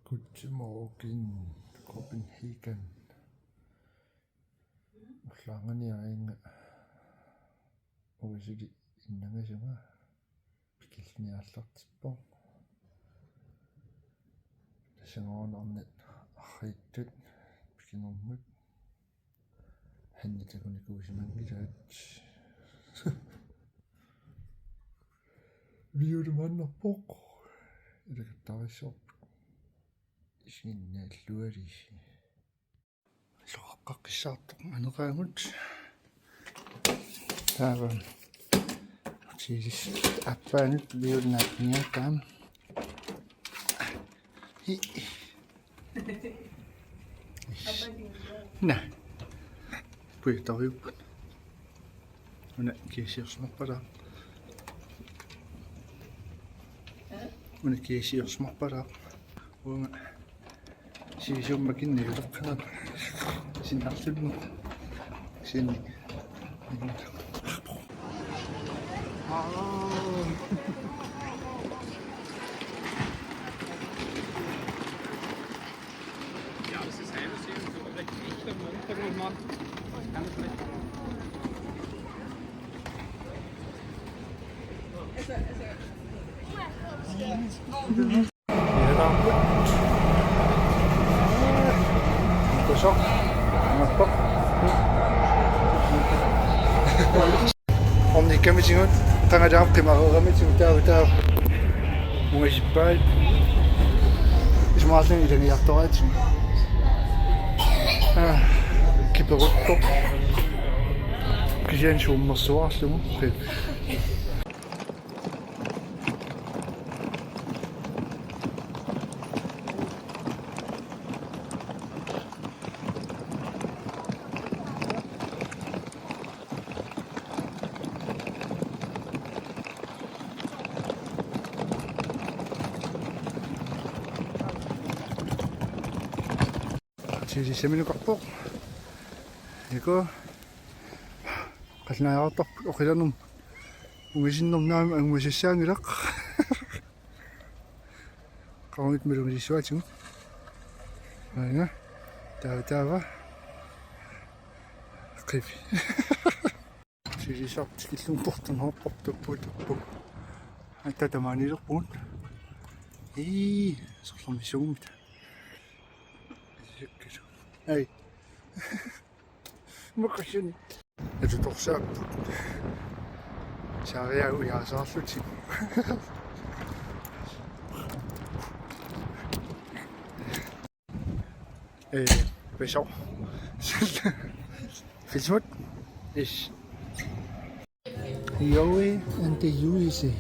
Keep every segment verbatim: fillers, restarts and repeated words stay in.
Guten Morgen, Copenhagen. Ullaanganiariinga uisuli innangasunga pikilluni aallartippoq. Tassanngaannarnit arriittut pikinermut. Hanni takunikuusimanngilaat. Viulimaannarpoq. Ilaqattarissaarput. Isiginnaalluarisi. Loraqqaqqissaartoq aneqaagut. Taava. Tiilis appaanut viulinaatniataan. Hi. Na. Pui taviupput. Una kiisiorsimarpalaa. Una kiisiorsimarpalaa. Uunga. Siisumma kinni utoqqaat. Sinnarlunneq. Sinni. Orniikkamitigut, qangajaap qimareeramitigut taava, taava. Mungisippaat. Isumaqarluni ilaniartoraatsimut. Ah, kiperuttoq. Kisianni suummersuarlugu. Tiilis sammineqarpoq. Iku. Qallunaajortarput oqilanermut. Ungasinnermut aamma angumasassaanngilaq. Qaammat malugissuaatigut. Aana. Taava, taava. Qivi. Tiilisartik illuun portunerput tuppu, tuppu. Atta tamaaniilerpugut. Ii, sorlermissuummita. Ai. Maqasuni. Atutorsaapput. Saariagu jaasaarlutik. Eh, peso. Filsmut. Ish. Joey and the Juicy.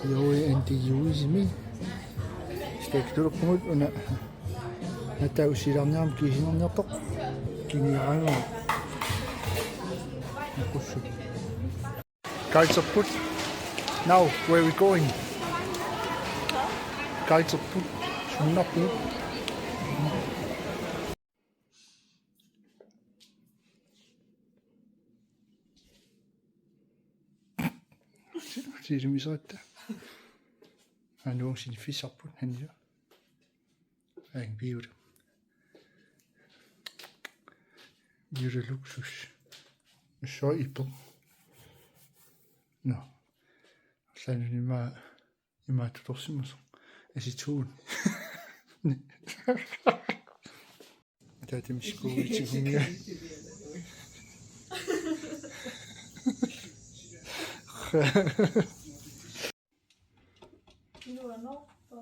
Joey and the Juicy mi. Stektulerpugut una. Atta ussiilaarniarmat kiisinerniartoq. Kiniaraangaa. Nakussuk. Guiderput. Now, where we going? Guiderput. Sunnarput. Tiilimisaratta. Anuung siniffigisarput, Hanniu. Aing Biuta. Biuta luksus. Soipo. Nå. Sanunima ima tutorsimasoq. Aceton. Tatimskuuitigunga. Iluanorpa.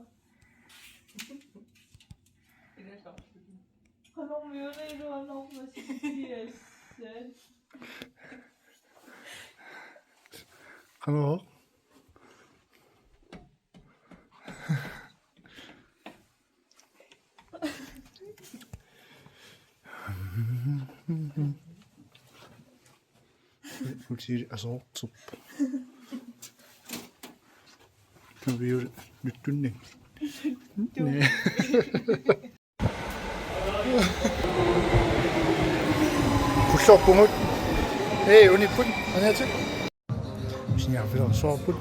Qanormiuna iluanorpa sikkiassat. Qanoq? Uti asoortup. Kaviu nuttunni. Pulloorpugut. Hej, unipput. Anaatsit. Siniarfilersuarput.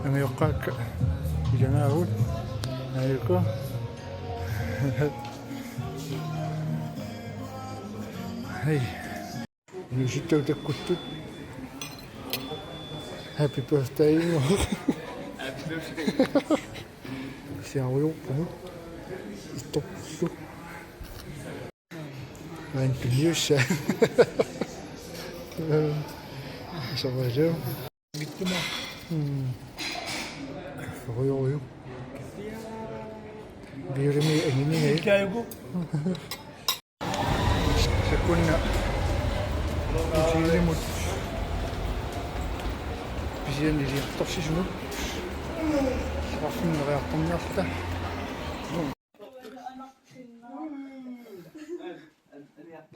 Angajoqqaakka. Ilangaagut. Ajuku. Hej. Inuusuttut takkuttut. Happy birthday. Happy birthday. Siarujoorpugut. Ittorlu. Vain tunniussa. Soralu. Mittuma. Mm. Sorujoruju. Virimi angini. Ikaajuku. Sakunna. Isiilimut. Pisianiliartorsisimut. Saqarfinneriartorniarluta.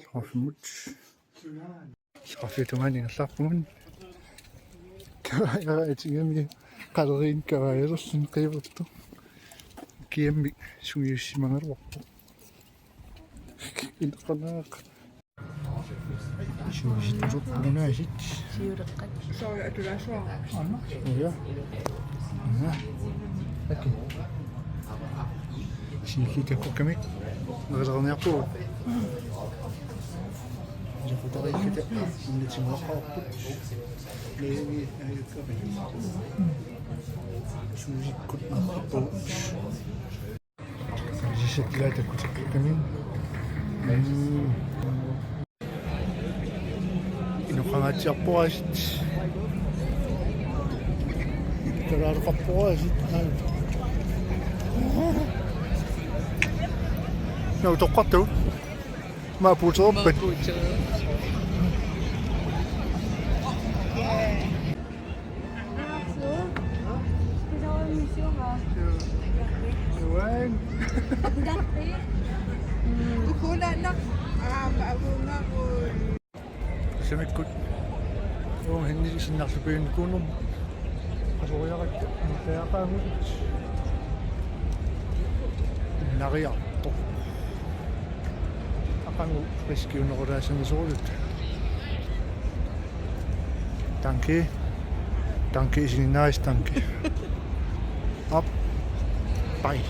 Saqarfimmut. Saqarfiup tungaanut ingerlaarpugut. Kavaajara atigami qaleriinni kavaajalerluni qiivertoq. Kiammik sungiussimagaluarpoq. Ineqanaq. Suusittut unaasit. Siuleqqat. Soorlu atulaasuara. Anna. Ja. Anna. Aki. Siulliit takkukkamik. Nerilerniarpugut. Ilequtariikkata. Innatimuaqqaarput. Leevi ajukkami. Suusikkut naqippugut. Sisakkilaat takkutikkakkamin. Mm. Inoqangaatsiarpoq aasiit. Kalaaleqarpoq aasiit. Naa utoqqartoq. Maa puuterpat. Samikkut. Uunga henni sinnarlupiunikuunum. Qasoriarakku. Taaqaagut. Nariartoq. Aqagu friskiunerulaassanersoq. Danke. Danke, isiginnaarisi, danke. Op. Bye.